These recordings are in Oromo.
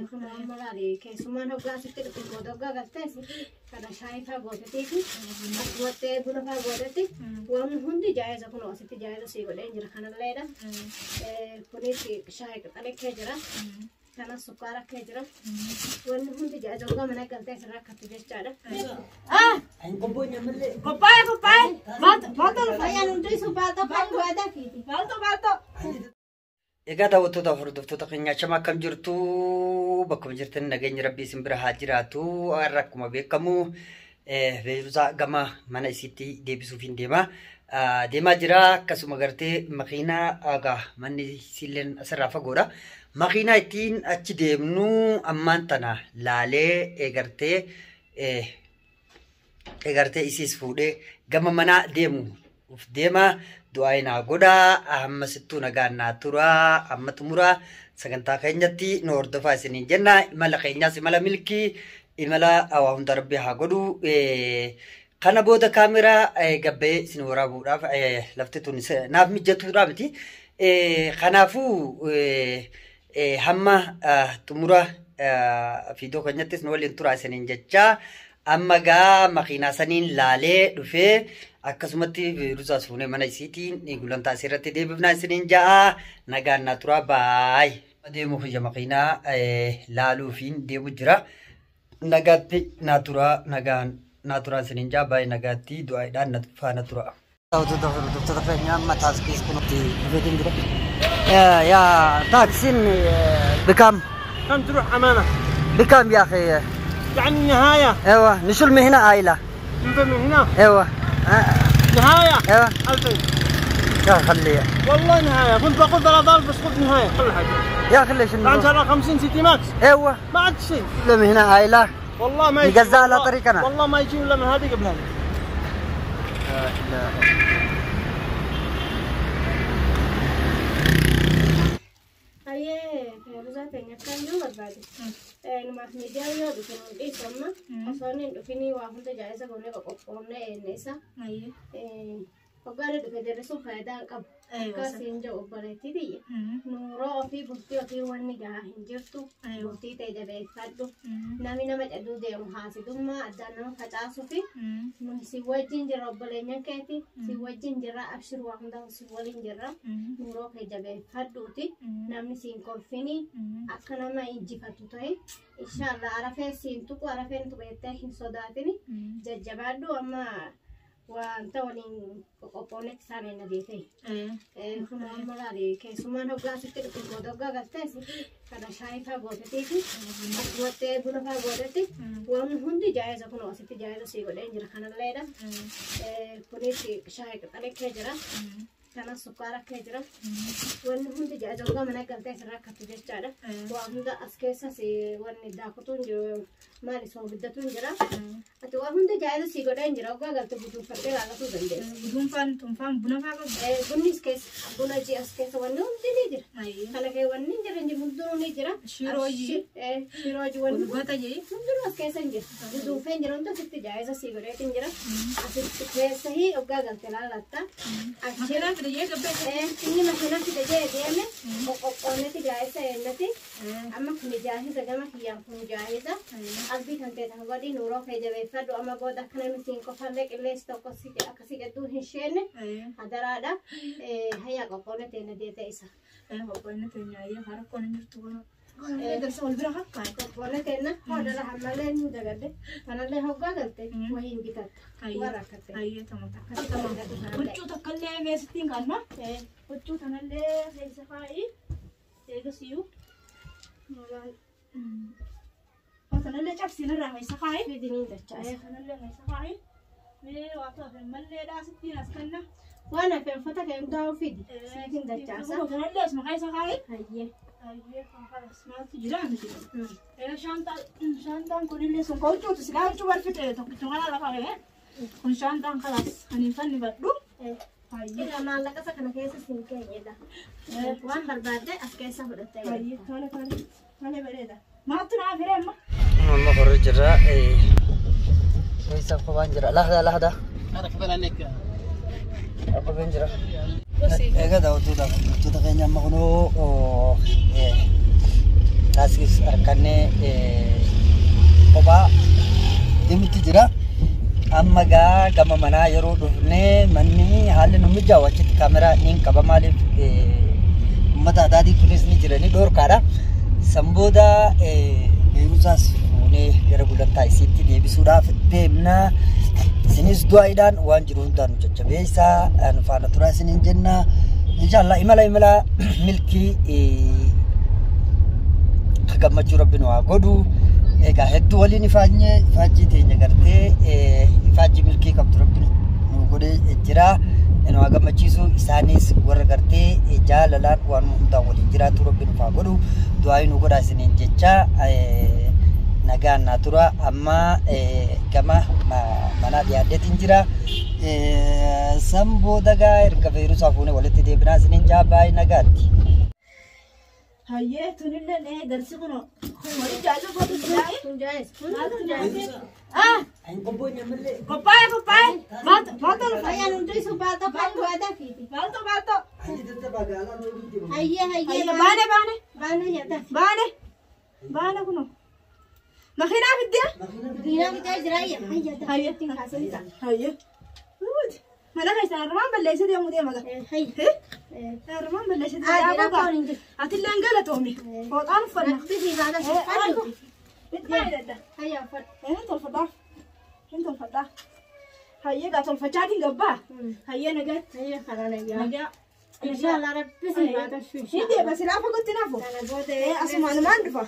Kun amma laali keessummaan hoggaa asitti dhufe booda hoggaa galtees kana shaayii faa gootetii fi akkumatti buna faa gootetti waan hundi jaayiza kun asitti jaayiza sii godheen jira kanalleedha. Kunis shaayii qixalee kee jira. Kana sukkaara kee jira. Wanni hundi jaayiza hoggaa mana galtee asirraa akkatti jechaadha. Qophaa'e qophaa'e. Maaltu maaltu Fayyaan hundi sun baaltoo kan waadaa fiiti. maaltu maaltu. Egaa daawwattoota hordoftoota keenyaa shama akkam jirtu bakkuma jirtan nageenyi rabbii isin bira haa jiraatu. Har'a akkuma beekamu Feeruuzaa gama mana isiitti deebisuuf hin deema. Deemaa jira akkasuma gartee makiinaa egaa manni isiilleen asirraa fagoodha. Makiinaa ittiin achi deemnu ammaan tana laalee gartee gartee isiis fuudhee gama manaa deemu uf deema du'aa naa godhaa amma sittuu nagaan naa turaa amma xumuraa sagantaa keenyatti nu hordofaa isiniin jenna imala keenyaas imala milkii imala waa hunda rabbi haa godhu. Kana booda kaameraa gabbee isin waraabuudhaaf lafti tun naaf mijatuudha miti. Kanaafuu hamma xumura viidiyoo keenyattis nu waliin turaa isiniin jechaa amma gaa makiinaa saniin laalee dhufee akkasumatti Feeruuzaas fuunee mana isiitiin gulantaa asirratti deebifnaa isiniin ja'a nagaan naa turaa baay. Deemu kiyya makiinaa laaluufiin deemu jira. Nagaatti naa turaa nagaan naa turaa isiniin ja'a baay'ee nagaatti du'aadhaan na faana tura. Daawwattoota hordoftoota keenyaa amma taaksii kunutti dhufeetiin jira. Yaa taaksiin بكم؟ كم تروح امانه؟ بكم يا اخي؟ يعني النهايه ايوه نشل من هنا عائله انت من هنا ايوه نهايه ايوه 2000 يا خليه والله نهايه كنت باخذ 3000 بس خذ نهايه كل حاجه يا اخي ليش بعد شهر 50 سيتي ماكس ايوه ما عاد شيء لا من هنا عائله والله ما يجي نجزأ على طريقنا. والله ما يجي الا من هذه قبل هذه. لا اله. Hayyee Feeruzaa teenya akkaan yoo barbaade. Numaaf miidiyaa yoo dhufe nuun dhiisu amma osoo inni hin dhufinii waa hunda jaayiza goonee qoqophoonnee eenye isa. Hoggaan dhufe dirrisuun faayidaa hin qabu. Akkasiin jedhu obboleettii biyya. Nuuroo ofii bultii ofii wanni gahaa hin jirtu. Bultii ta'e jabeeffadhu. Namni nama caduu deemu haasidummaa addaan nama facaasuu fi nuyi si wajjin jirra obboleenyan keeti. Si wajjin jirra abshir waa hundaa si waliin jirra. Nuuroo kee jabeeffadhuuti. Namni siin kolfini akka nama injifatu ta'e. Inshaallah arafee siin tuqu arafeen tuqeettee hin sodaatini. Jajjabaadhu amma wanta waliin qoqophoonnetti isaan hin adeete. Kun amma laali keessummaan hoggaa asitti dhufe booda hoggaa galtees kana shaayii faa gootetii fi akkumatti buna faa gootetti waan hundi jaayiza kun asitti jaayiza sii godheen jira kanalleedha. Kunis shaayii qixalee kee jira. Kana sukkaara kee jira. Wanni hundi jaayiza hoggaa mana galtee asirraa akkatti jechaadha. Waa hunda as keessas wanni daakutu hin jiru maali soogiddatu hin jira. Ati waa hunda jaayiza sii godheen jira hoggaa galte guduunfattee laalatuu dandeessa. Guduunfaan tunfaan buna faa qabdu. Bunnis keessa buna ji'a as keessa wanni hundi ni jira. Kana kee wanni hin jira hundinuu ni jira. Shirooji. Shirooji wanni Gulbata jee. hundinuu as keessa hin jira. Guduunfee hin jira hunda asitti jaayiza sii godheetu hin jira. Asitti keessa hii hoggaa galte laalatta. Achi Makiinaa fide jee gabbee. Inni makiinaa fide jee deeme qoqqoonnetti jaayisa eennati. Amma kun jaahisa gama kiyyaan kun jaahisa. Qalbii kan ta'e tan godhi nuuroo kee jabeeffadhu amma booda akka namni siin qofallee qilleensi tokko akkasii gadduu hin sheenne hadaraadha. Hayyaa qoqqoonnetti eenna deete isa. Qophoonni teenya ayyee karaa hin jirtu kun. Darsa wal bira kakkaa'e. Qoqqoonnetti eenna hodhala hammallee ni dagadde kanallee hoggaa galte wahiin bitatta. Warra akkatte. Ayyee tamata. Akkasitti hoggaatu kanallee. Huccuu takkallee meesittiin kalma. Huccuu tanallee keessa kaa'i. Eegasiyyuu. Tanallee cabsiin irraa keessa kaa'i. Fidiniin dachaasa. Kanallee keessa kaa'i. Mee waa ta'e mallee dhaasittiin as kenna. Waan hafe uffata kee hundaa'uu fidi. Siitiin dachaasa. Kanallee asuma keessa kaa'i. Hayyee. Ayyee kanas maaltu jira miti. Shaantaan kunillee sun ka huccuuti silaa huccuu barfite tokkicha kana lafa ka'ee. Kun shaantaan kanas kan hin fannifadhu. Ayyee. Egaa maallaqa isa kana keessa siin keenyedha. Waan barbaadde as keessa fudhattee Ayyee tole tole tole bareeda. Maaltu naa firee amma? Amma korri jira. Keessa kophaan jira. Lahda lahda. Kopheen jira. Egaa daawwattoota hordoftoota keenya amma kunoo Taaksiis harkannee kophaa deemutti jira. Amma gaa gama manaa yeroo dhufnee manni haalli nu mijaa'u achitti kaameraa niin qaba maaliif uummata adaadii kunis ni jiranii dhoorkaadha. San booda Beeruusaas fuunee gara gulantaa isiitti deebisuudhaaf deemna. Isinis du'aayiidhaan waan jiru hundaan nu jajjabeessaa nu faana turaa isiniin jenna. Inshaallah imala imala milkii gammachuu rabbi nu haa godhu. Egaa hedduu waliin ifaajnee ifaajjii teenya gartee ifaajjii milkii qabdu rabbi nu godhee jira. Nu haa gammachiisu isaanis warra gartee jaalalaan waan hundaan waliin jiraatu rabbi nuuf haa godhu. Du'aa nu godhaa isiniin jecha nagaan naa tura. Amma gama manaa dhiyaadheetiin jira. San booda gaa erga Beeruusaa fuunee walitti deebinaa isiniin jaa baay'ee nagaatti. Hayyee tunillee darsi kun wali jaallu gootu silaa'e. Kun jaayis. Kun jaayis. Ah qophaa'e qophaa'e maaltu maaltu Hayya nuti isu baalta kan du'aadha fiiti. maaltu maaltu. Hayya hayya. Hayya baane baane Baana nyaata. baane baane kuno. Makiinaa fiddee. Diinaa bitaa jira hayya. Hayya hayya ittiin kaasanii. Hayyee. Mana keessan armaan balleessee deemuu deema gaa. Hayya. Armaan balleessee Haa deemuu rakkoon hin jiru. Atillee hin galatoomi. Fooxaan uffanna. Natti si baata si fadhu. Itti fayyadadha. Hayya uffadhu. Hin tolfadhaa. Hin tolfadhaa. Hayyee gaa tolfachaatiin gabbaa. Hayyee nagaatti. Hayya karaa nagaa. Nagaa. Inshallah rabbi si baata Hin deema silaa fagootti nafu. Kana booda Asumaan maan dhufa.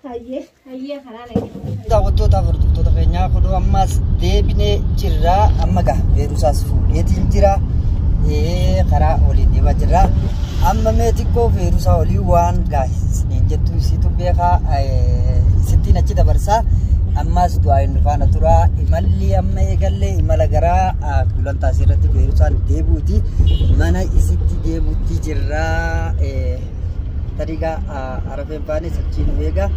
Hayyee. Hayya karaa nagaa. Daawwattootaaf hordoftoota keenyaa kunoo ammas deebinee jirra. Amma gaa Beeruusaas fuudheetiin jira. Karaa waliin deemaa jirra. Amma mee xiqqoo Beeruusaa olii waan gaa isiniin jettu isiitu beekaa isittiin achi dabarsaa. Ammas du'aa hin faana tura. Imalli amma eegallee imala garaa gulantaa asirratti Beeruusaan deebi'uuti. Mana isitti deebi'uutti jirra. Tarii gaa arafeen faanis achiin nu eega.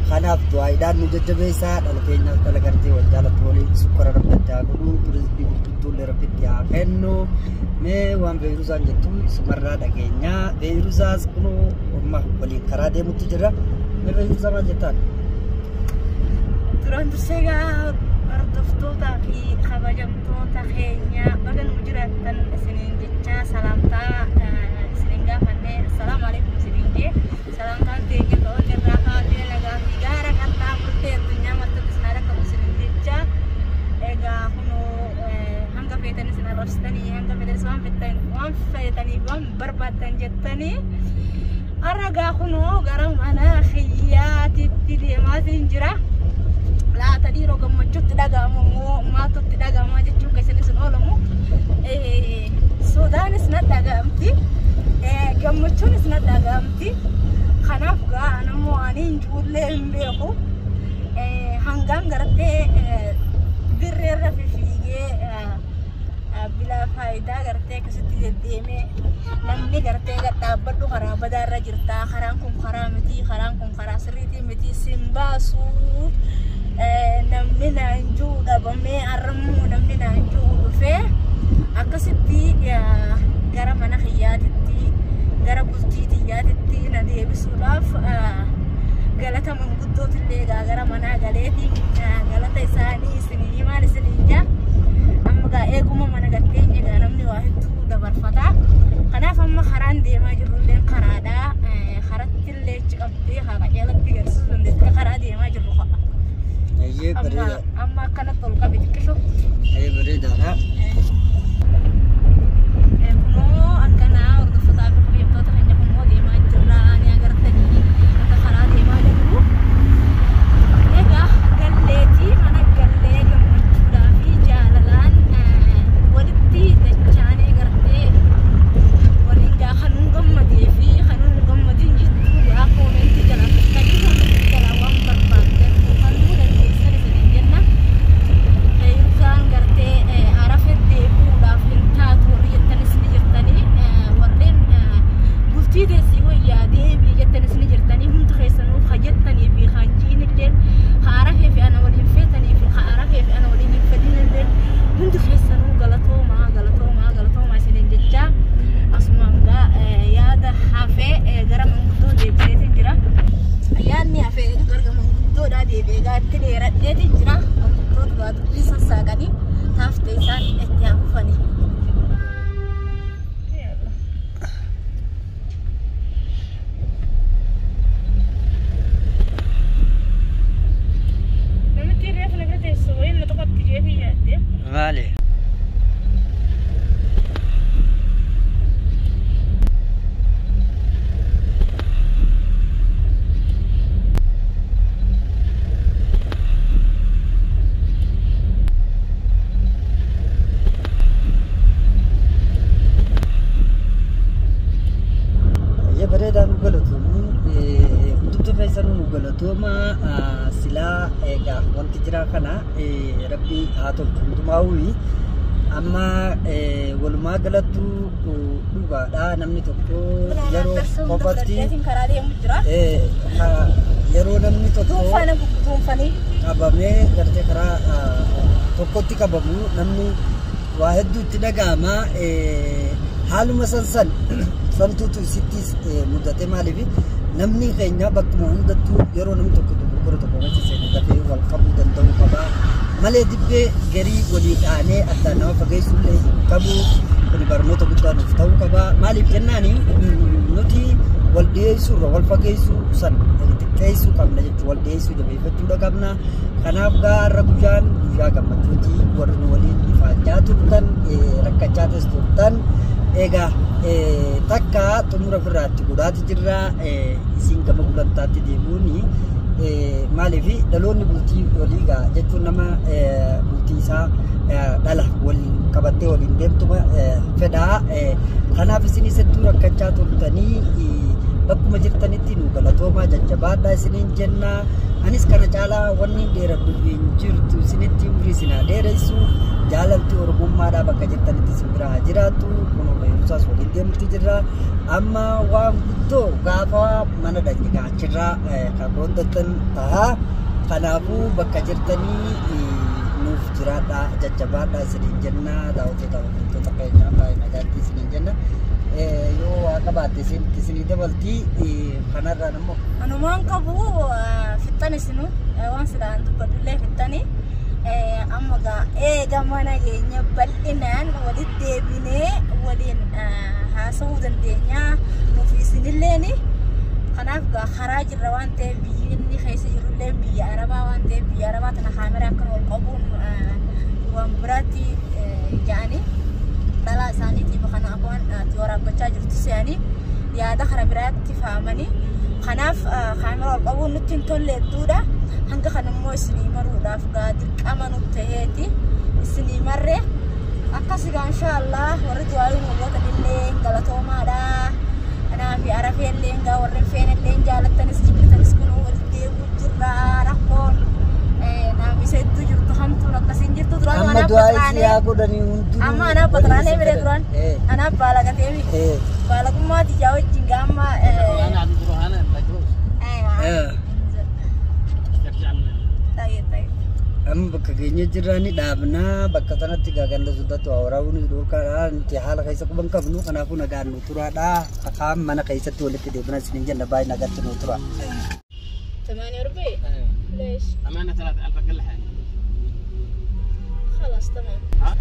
Kanaaf du'aayiidhaan nu jajjabeessaa dhala keenyaaf dhala gartee wal jaalatu waliin sukkara rabbitti haa godhu turizimii gurguddoollee rabbitti haa kennu. Mee waan Beeruusaan jettu sumarraa dhageenyaa. Beeruusaas kunoo amma waliin karaa deemutti jirra. Mee Beeruusaa maal jettaan? Duraan dursee gaa hordoftootaa fi kabajamtoota keenya baga nu jiraattan isiniin jechaa salaamtaa isiniin gaafannee assalaamu alaikum isiniin jee salaamtaan teenya ta'oon irraa kaatee nagaa fi gaara qaxxaa murtee addunyaa martatti isin haa isiniin jechaa egaa kunoo hanga feetan isin arrabsitanii hanga feetanis waan fettan waan feetaniif waan barbaaddan jettanii har'a gaa kunoo gara mana kiyyaatitti deemaatiin jira. Laata dhiiroo gammachuutti dhaga'amu moo maaltutti dhaga'ama jechuun keessanis hin oolamu. Sodaanis na dhaga'amti. Gammachuunis na dhaga'amti. Kanaaf gaa anammoo ani hin ijoollee hin beeku. Hangaan gartee dirreerra fiigee bilaa faayidaa gartee akkasitti deddeemee namni gartee gad dhaabbadhu karaa badaarra jirta. Karaan kun karaa miti, karaan kun karaa sirriitii miti sin baasuu. Namni naan jiru dhabamee har'ammoo namni naan jiru dhufee akkasitti gara mana kiyyaatitti gara bultii xiyyaatitti na deebisuudhaaf galata manguddootillee egaa gara manaa galeetiin galata isaanii isinii himaan isinii jaa amma gaa eeguma mana gatteenya egaa namni waa hedduu dabarfata. Kanaaf amma karaan deemaa jirrullee karaadha. Karattillee achi qabdee haa qajeelatti agarsiisuu dandeessee karaa deemaa jirru fa'a. Ayyee bareeda. Amma akkanatti ol qabe xiqqisho. Ayyee bareedaadha. Kunoo akkana hordoftoota fi kabajamtoota keenya kunoo deemaa jirra ni agartanii akka karaa deemaa jirru. Egaa galleetii mana gallee gammachuudhaa fi jaalalaan walitti dachaanee gartee waliin gaa kan nu gammadee fi kan nu gammadin jirtu gaa koomentii jalaa tuqxanii koomentii jalaa waan barbaaddan kan nu dandeessan isiniin jenna. Fe'umsaan gartee arafe deebi'u deebi'ee gaatti dheeradheeti jira. Wantoota baatu sassaaqanii taaftee isaan itti hafuufanii. Namitti reefu na bira teessu wayii na tokkotti jeetii yaadde. Maali? Baay'ee bareedaa nu galatoomuu hundumtuu keessan nu galatooma silaa egaa wanti jira kana rabbi haa tolchu hundumaawwi amma walumaa galattu dhugaadha namni tokko yeroo qofatti karaa deemu jira. yeroo namni tokko Tuunfana tuunfanii. qabamee gartee karaa tokkotti qabamu namni waa hedduu itti dhaga'ama haaluma san san santuutu isittis mudate maaliif namni keenya bakkuma hundattuu yeroo namni tokko dogoggora tokko keessa seene dafee wal qabuu danda'uu qaba malee dibbee garii walii dhaanee addaan nama fageessuullee hin qabu kun barnoota guddaa nuuf ta'uu qaba maaliif jennaani nuti wal dhiyeessuurra wal fageessuu san xiqqeessuu qabna jechuudha wal dhiyeessuu jabeeffachuudha qabna kanaaf gaarra guyyaan guyyaa gammachuuti warri nu waliin ifaajaa turtan rakkachaa turtan egaa takka xumura ofirraatti godhaati jirra isin gama gulantaatti deemuuni maaliif dhaloonni bultii walii gaa jechuun nama bultii isaa dhala waliin qabattee waliin deemtuma fedhaa kanaaf isinis hedduu rakkachaa turtanii bakkuma jirtanitti nu galatoomaa jajjabaadhaa isiniin jenna anis kana caalaa wanni dheeradhu hin jirtu isinitti umrii isinaa dheeressu jaalalti oromummaadhaa bakka jirtanitti isin bira haa jiraattu kun beekumsaas waliin deemutti jirra amma waan guddoo gaafa mana dhaqne achirraa kan qooddattan ta'a kanaafuu bakka jirtanii nuuf jiraadhaa jajjabaadhaa isiniin jenna daawwattoota hordoftoota keenyaa baay'ee nagaatti isiniin jenna. Yoo waa qabaatte isinii dabalti kanarraan immoo Anumaan qabu fixan isinu waan silaan dubbadhullee fixani amma gaa eega mana keenya bal'inaan walitti deebinee waliin haasa'uu dandeenya nuuf isinilleeni. Kanaaf gaa karaa jirra waan ta'eef biyyi inni keessa jirullee biyya Arabaa waan ta'eef biyya Arabaa tana kaameraa akkan wal qabuun waan biraatti ja'anii dhalaa isaaniitiif kanaaf waan itti waraabbachaa jirtu se'anii yaada kana biraatti faamanii kanaaf kaameraa wal qabuun nutti hin tolle hedduudha. Hanga kana immoo isinii maruudhaaf gaa dirqama nutti ta'eeti isinii marree akkas egaa inshaallah warri du'aayii nu gootanillee galatoomaadha. Kanaaf arafeellee gaa warri feenellee jaalattanis jibbitanis kun walitti deebi'u jirra rakkoon naamisa hedduu jirtu hamtuun akkasiin jirtu duraan amma anaaf du'aa isii baxraanee haa godhanii hundinuu amma anaaf baxraanee bire duraan Eh, anaaf baalagatee eh, baalagummaa tiyyaa wajjin gaa amma انا عم بروح انا مجوز eh. طيب طيب Amma bakka keenya jirraani dhaabnaa bakka sanatti gaa ganda soddaatti waa waraabuun dhorkaadha nuti haala keessa quban qabnu kanaafuu nagaan nu turaadha kakaan mana keessatti walitti deebina isiniin jenna baay'ee nagaatti nu tura. 48 ليش؟ امانه 3000 اقل حاجه خلاص تمام ها؟